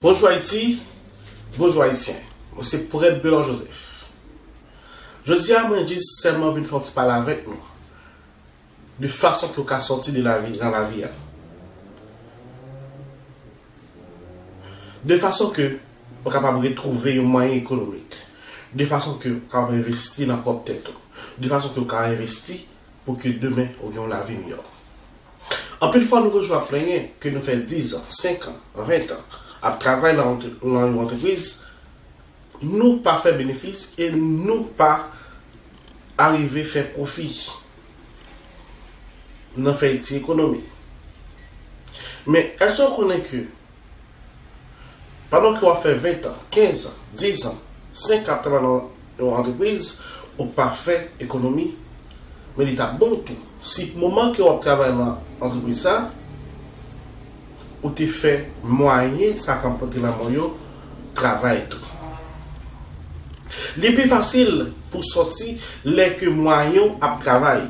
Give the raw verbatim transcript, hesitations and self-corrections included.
Bonjou Ayiti, bonjou Ayisyen. Mwen se Frè Belon Joseph. Jodi a, mwen jis sèlman vin fè yon ti pale avèk nou de fason ke w ka sòti de lavi, nan lavi a. De fason ke w kapab retwouve yon mwayen ekonomik. De fason ke w kapab envesti nan pwòp tèt ou. De fason ke w ka envesti pou ke demen ou gen yon lavi miyò. Anpil fwa nou toujou ap plenyen ke nou fè diz an, senk an, ven an ap travay nan, nan yon antrepriz, nou pa fè benefis e nou pa arive fè pwofi nan fè ti ekonomi. Men èske w konnen ke pandan ke w ap fè ven an, kenz an, diz an, senk an ap travay nan yon antrepriz, ou pa fè ekonomi, men li t ap bon tou si moman ke w ap travay nan antrepriz sa, ou te fè mwayen sa k ap rantre nan men w yo travay tou. Li pi fasil pou sòti lè ke mwayen w ap travay.